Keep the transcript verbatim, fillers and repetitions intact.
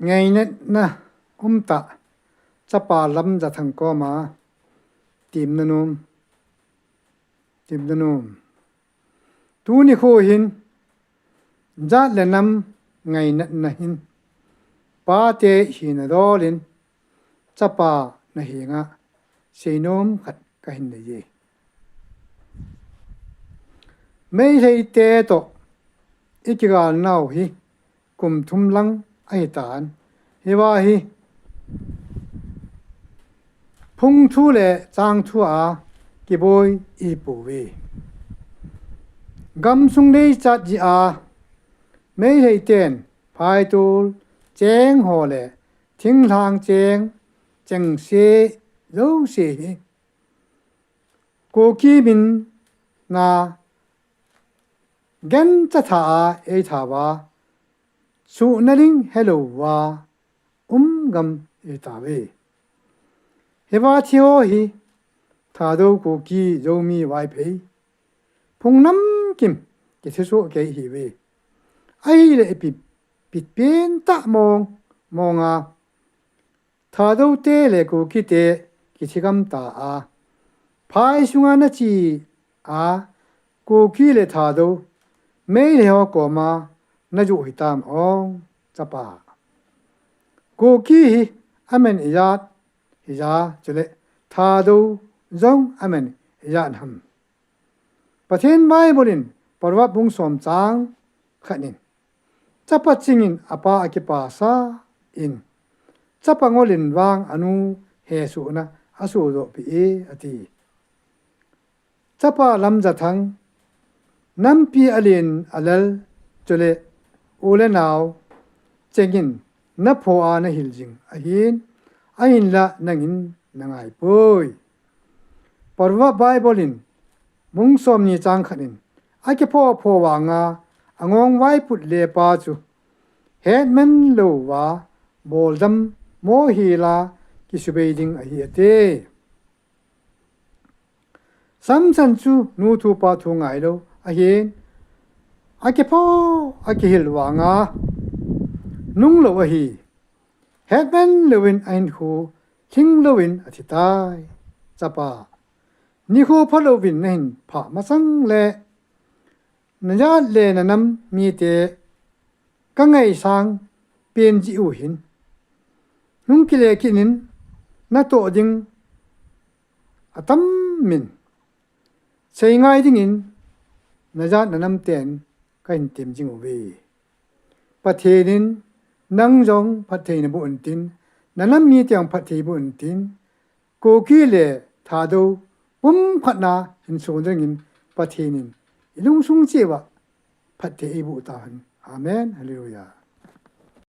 Ngainatna umtah chapa Lamjathang koma temna nom, temna nom. Tuni kho hin jat le nam ngainatna hin pate hina dol in chapa nahenga seinom khat kahin nei e. Meitei te toh ikigalnau hi kum thum lang ahitan, hiva hi phung thu le chang thu a kiboi ihi pouve. Gamsung neichat jeh a Meitei ten phaitol cheng ho le thinglhang cheng chengse jouse hi Kuki min a gancha tha a eitha uva, suhna ding helou uva um gam eitauve. Hiva thi ho hi Thadou, Kuki, Zomi, Vaiphei phung namkim kithi soh kei ihiuve. Ahile ipi, ipi pen tah mong mong a Thadou te le Kuki te kithi gam ta a, phai sunga nache a Kuki le Thadou Meitei ho koma najoh hitam ong chapa. Kuki hi amen ijat hija, chule Thadou jong amen ijat ham? Pathen Bible in Proverb bung som chang khat in, chapa chingin apa akipah sa in, chapa ngol in vang anu hesohna asoh dohpeh e, ati. Chapa Lamjathang, nampi alen alal, chule u le nao chengin napho a nahil jing ahin, ahinla nangin nangai poi. Proverb Bible in bung somni chang khat in, akipho pho vanga angong vaiput lepa chu hetman louva boldam mohel a kisubei ding ahi, ati. Samson chu nu thu pa thu ngailou ahin, akipho, akihil vanga nunglou ahi. Hetman louvin ahinkho lhing louvin athitai. Chapa, nikho phalouvin nahin phah masang le, najat le nanam mite kangaisang pen jeh u hin, nung kile kit in natoh ding atam in, seingai dingin najat nanam ten kahin tem jing uve. Pathen in nang jong phatthei naboh untin, nanam mite jong phatthei boh untin, Kuki le Thadou pumphatna hin sun dingin Pathen in ilungsung cheh uva phatthei eiboh tahen. Amen. Hallelujah.